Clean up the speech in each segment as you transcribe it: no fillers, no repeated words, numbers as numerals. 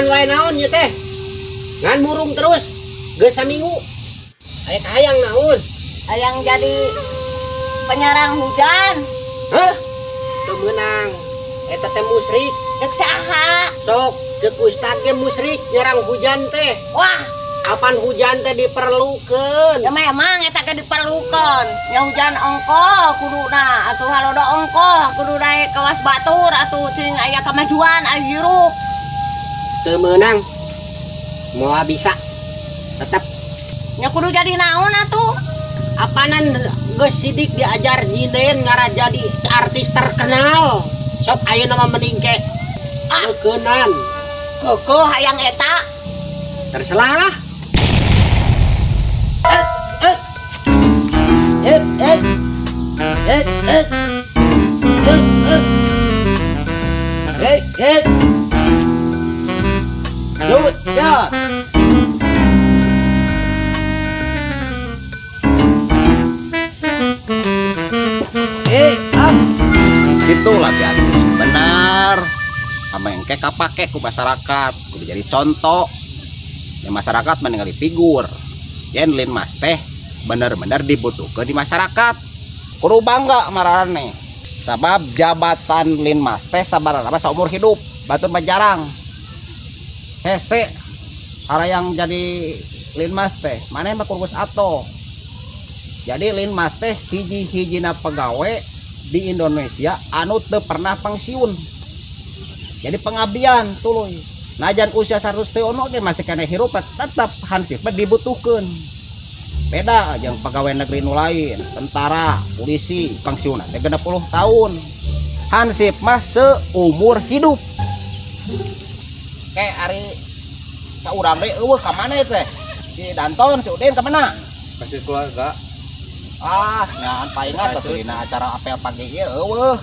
Kahayangan wae naon ieu teh? Ngan murung terus. Geus saminggu. Aya kahayang naon? Hayang jadi penyerang hujan. Hah? Teu meunang. Eta teh musrik. Cek saha? Sok, cek ustad ge musrik nyerang hujan teh. Wah, apan hujan teh diperlukeun? Ya memang eta ge diperlukeun. Nya hujan ongkoh kuduna atuh halodo ongkoh kudu naik kawas batur atuh cing aya kamajuan aya hirup. Teu meunang. Moal bisa. Tetep nya kudu jadi naon atuh? Apanan geus sidik diajar nyinden ngara jadi artis terkenal. Sok ayeuna mah mending ke keukeunnan. Keukeun hayang eta. Terserah lah. Itu latihan benar. Sama yang kayak kapake ku masyarakat, kudu jadi contoh. Ya masyarakat mendengar figur. Yen Linmas teh bener-bener dibutuhkan di masyarakat. Kudu bangga marane. Sabab jabatan Linmas teh sabarana saumur hidup, batur mah jarang. Hese arayang jadi Linmas teh, maneh mah kurgus atoh. Jadi Linmas teh hiji-hijina pegawai di Indonesia anu teu pernah pensiun. Jadi pengabdian tuluy. Najan usia 100 tahun oge masih keneh hirup tetap hansip dibutuhkeun. Beda jeung pegawai negeri nu lain, tentara, polisi, pensiunan teh 60 tahun. Hansip mah seumur hidup. Kayak ari saurang deui eueuh ka mana teh? Si Danton, si Udin ka mana? Kasih keluarga. Ah, nyahan paingat atuh dina acara apel pagi ieu eueuh.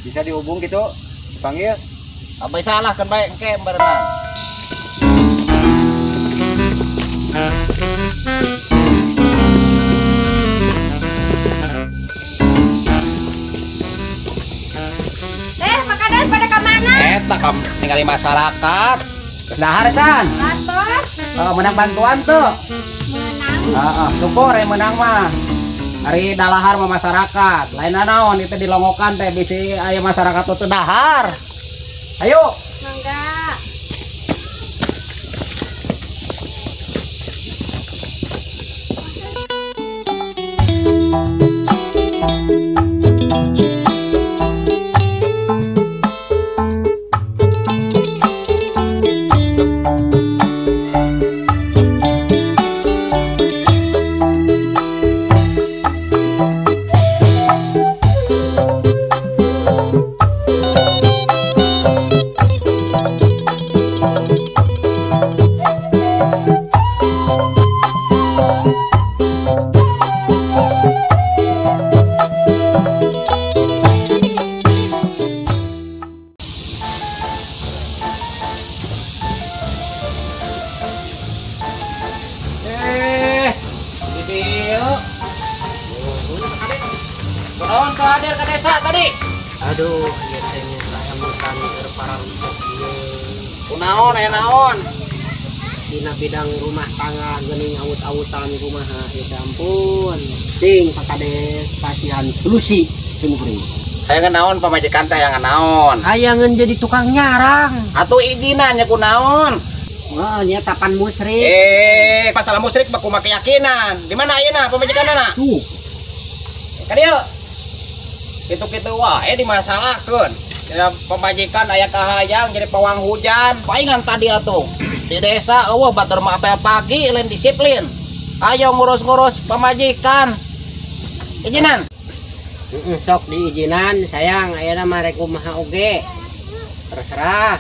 Bisa dihubung gitu, dipanggil. Abah salah kan bae engke berenang. Pak Kades pada ka mana? Eta kam ningali masyarakat. Geus dahar can? Atos. Menang bantuan tuh. Menang. Heeh, syukur yang menang mah. Ari dalahar mah masyarakat. Lain naon itu dilongokan teh bisi aya masyarakat tuh dahar. Ayo. Mangga. Hadir ke desa tadi. Aduh, ieu teh saya mutan keur pararusak ieu. Kunaon aya naon? Dina bidang rumah tangga geuning awut-awutan kumaha ya ampun. Sing Pak Kades pasihan solusi sim kuring. Hayangan naon pamajikan teh hayangan naon? Hayangan jadi tukang nyarang. Atuh izinan nya kunaon? Wah, nya tapan musrik. Masalah musrik mah kumaha keyakinan. Di mana ayeuna pamajikanna? Tuh. Ka dieu. Kitu-kitu wae dimasalahkeun. Dina pamajikan aya kahayang jadi pawang hujan. Paingan tadi atuh. Di desa eueuh batur mah apel pagi lain disiplin. Ayo ngurus-ngurus pamajikan. Izinan. Sok diizinan sayang ayeuna mah rek kumaha oge. Terserah.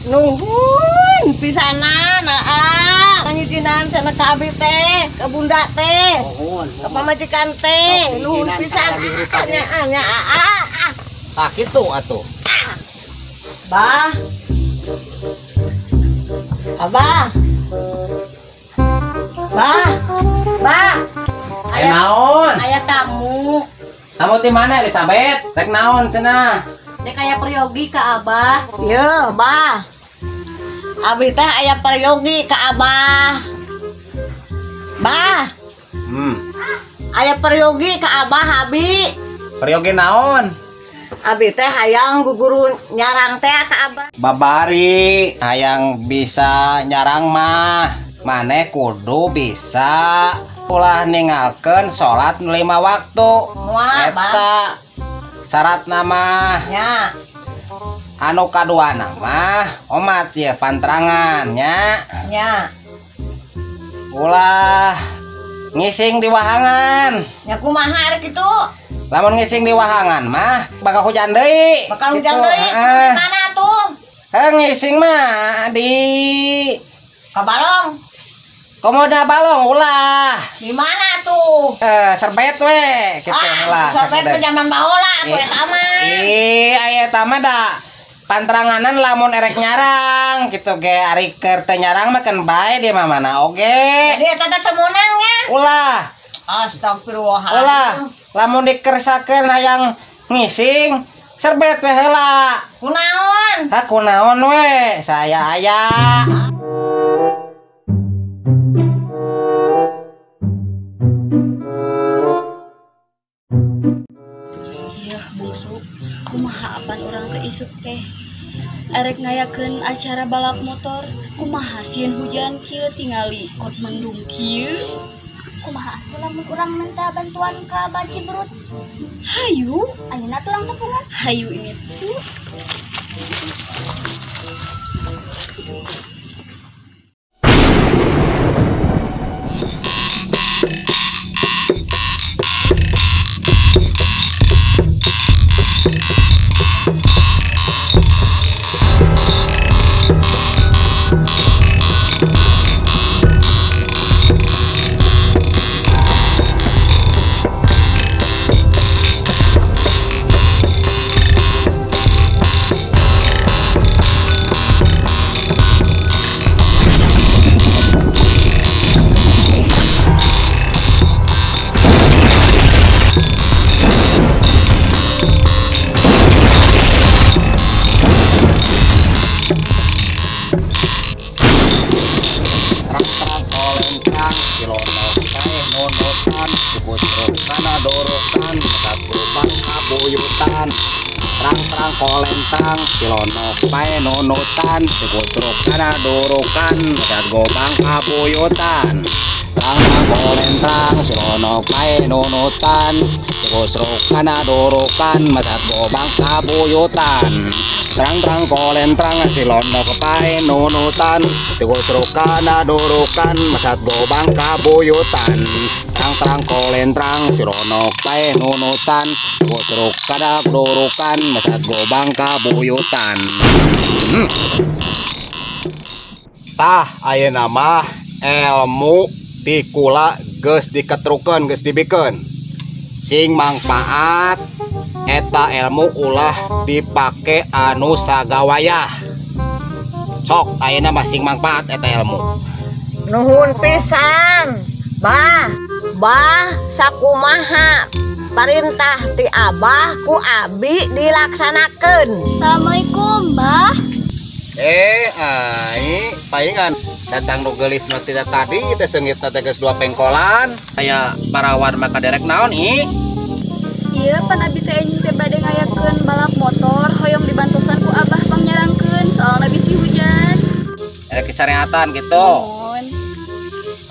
Nuhun pisanan aa. Ngizinan cenah ka abi teh, ka bunda teh. Nuhun. Ka pamajikan teh, nuhun pisan nya nya aa. Tah kitu atuh. Bah. Abah. Bah. Bah. Aya naon? Aya tamu. Tamu ti mana Elizabeth? Rek naon cenah? Dek aya peryogi ka Abah. Ieu, Bah. Abi teh aya peryogi ka Abah. Bah. Aya peryogi ka Abah abi. Peryogi naon? Abi teh hayang guguru nyarang teh ka Abah. Babari hayang bisa nyarang mah maneh kudu bisa ulah ninggalkeun salat 5 waktu. Eta syaratna mah. Nya. Anu kaduana mah omat ye pantrangan nya. Nya. Ulah ngising di wahangan. Nya kumaha rek kitu? Lamun ngising di wahangan mah bakal hujan deui. Bakal hujan deui. Di mana tuh? Heh ngising mah di ka balong. Komoda balong ulah. Di mana tuh? Serbet we kitu ulah. Serbet mah zaman baheula atuh eta mah. Ih, aya eta mah da pantranganan lamun erek nyarang kitu ge ari keur teu nyarang mah keun bae dia mah mana oge. Jadi eta teh teu meunang nya. Ulah. Astagfirullahaladzim. Ulah, lamun dikersakeun hayang ngising serbet we heula. Kunaon? Ha kunaon we, saya aya. Yah bungsu, kumaha apan urang teh isuk teh? Erek ngayakeun acara balap motor, kumaha sieun hujan kieu tingali kot mendung kieu. Kumaha atuh lamun urang minta bantuan ka Baci Berut? Hayu, ayeuna tuh urang tepungan. Hayu ini tuh. Terang-terang kolentang silonok pae nonotan sigusruk kana dorokan mesat gobang kabuyutan. Terang-terang kolentang silonok pae nonotan sigusruk kana dorokan mesat gobang kabuyutan. Terang-terang kolentrang silonok pae nonotan sigusruk kana dorokan mesat gobang kabuyutan. Terang-terang kolentrang sironok pae nonotan gosrok kada dorokan mesat gobang kabuyutan. Tah ayeuna mah ilmu ti kula geus diketrukeun geus dibikeun. Sing mangpaat eta ilmu ulah dipake anu sagawayah. Sok ayeuna mah sing mangpaat eta ilmu. Nuhun pisan. Bah, bah sakumaha perintah ti Abah ku abi dilaksanakeun. Assalamualaikum, Bah. Ai paingan datang nu geulis mah tidak tadi teh seungitna teh geus 2 pengkolan. Aya parawan maka derek naon i? Ieu pan abi teh enjing teh bade ngayakeun balap motor hoyong dibantosan ku Abah pangyarangkeun soalna bisi hujan. Erek dicareatan gitu.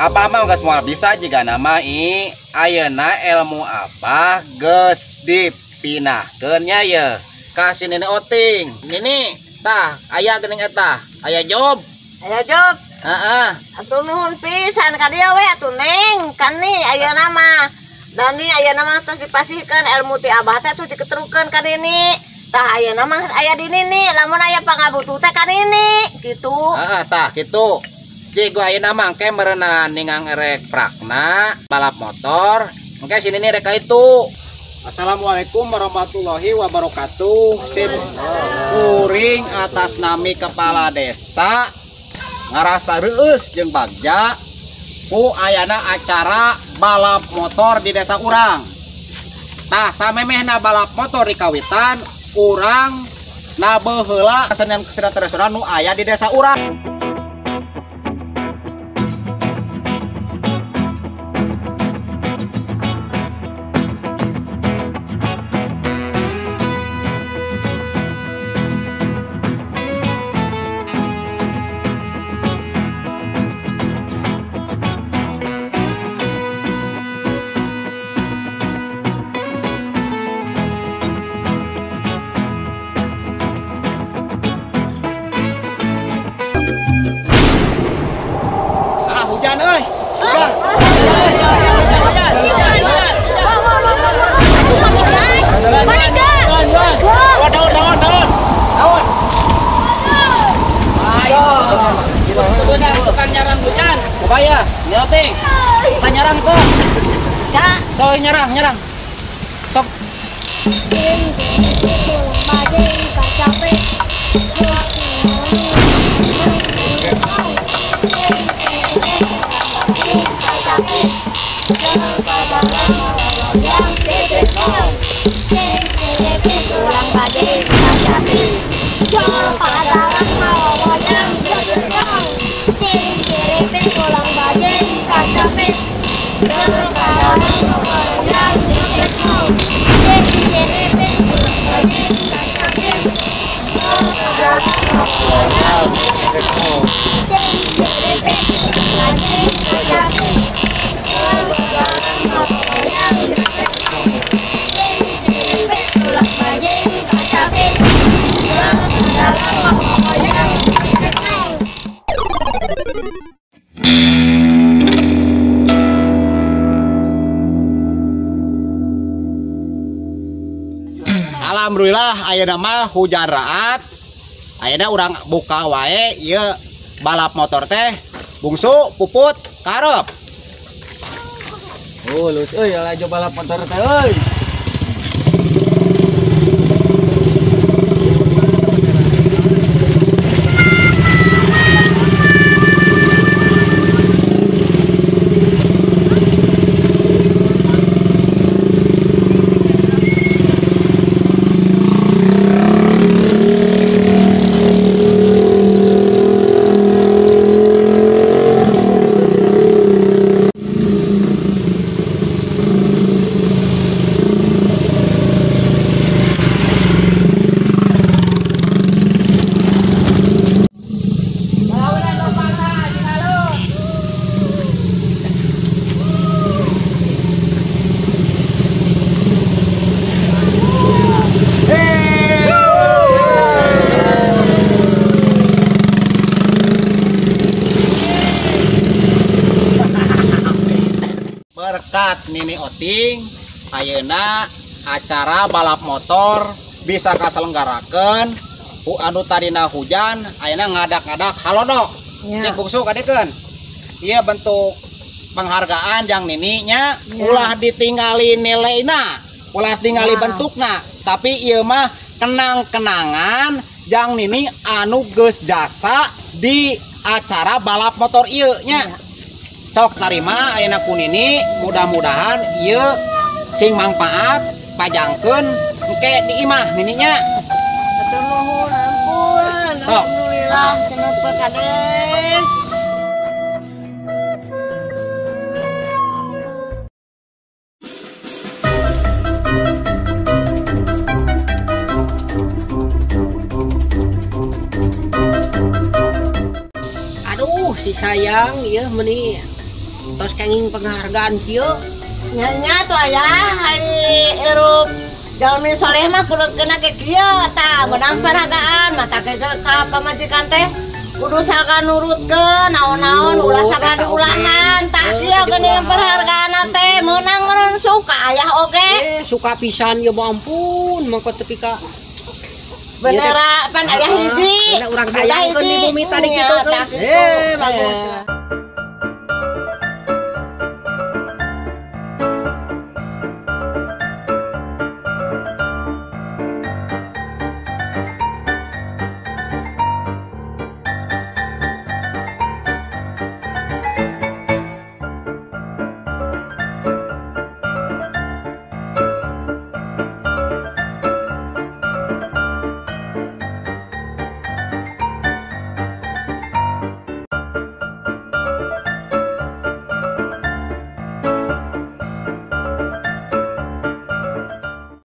Abah mah geus moal bisa jiga nama i ayeuna ilmu abah geus dipinahkeun nya ye ka si Nini Oting. Nini tah aya geuning eta aya job. Aya job. Heeh. Atuh nuhun pisan ka dieu we atuh Neng kan ni ayeuna mah. Dani ayeuna mah tos dipasihkeun ilmu ti abah teh atuh diketerukeun ka Nini. Tah ayeuna mah aya di Nini lamun aya pangabutuh teh ka Nini kitu. Heeh tah kitu. Jadi gua ayeuna mah engke meureunan ningang erek prakna balap motor engke si Nini rek ka itu. Assalamualaikum warahmatullahi wabarakatuh. Sim kuring atas nami kepala desa ngarasa reueus jeung bagja ku ayana acara balap motor di desa urang. Tah samemehna balap motor di kawitan urang nabeuh heula kesenian-kesenian tradisional nu aya di desa urang. Upaya, nyoting. Bisa nyerang tuh. Bisa. Sok nyerang. Sok. Alhamdulillah ayeuna mah hujan raat. Ayeuna urang buka wae ieu balap motor teh bungsu puput karep. Oh, lus euy laju balap motor teh euy. Berkat Nini Oting ayeuna acara balap motor bisa kaselenggarakeun anu tadina hujan ayeuna ngadak-ngadak halodo. Cek bungsu kadekeun. Ieu bentuk penghargaan jang Nini nya, ulah ditinggali nilaina, ulah tingali bentukna, tapi ieu mah kenang-kenangan jang Nini anu geus jasa di acara balap motor ieu nya. Cok tarima ayeuna ku Nini, mudah-mudahan ieu sing mangpaat pajangkeun engke di imah Nininya. Hatur nuhun, ampun. Sok. Alhamdulillah cenah Pak Kades. Aduh, si sayang ieu meuni tos kenging penghargaan kieu. Nya tuh ayah hari hirup jalmi soleh mah kudu kena ke kieu tah menang penghargaan mata ke ka pamajikan teh kudu sagala nurutkeun naon-naon ulah sagala diulahan tah kieu geuning penghargaan teh meunang meureun suka ayah oge. Suka pisan ya ampun mangko tepi ka bener pan ayah hiji urang tayangkeun di bumi tadi kitu kan. Bagus.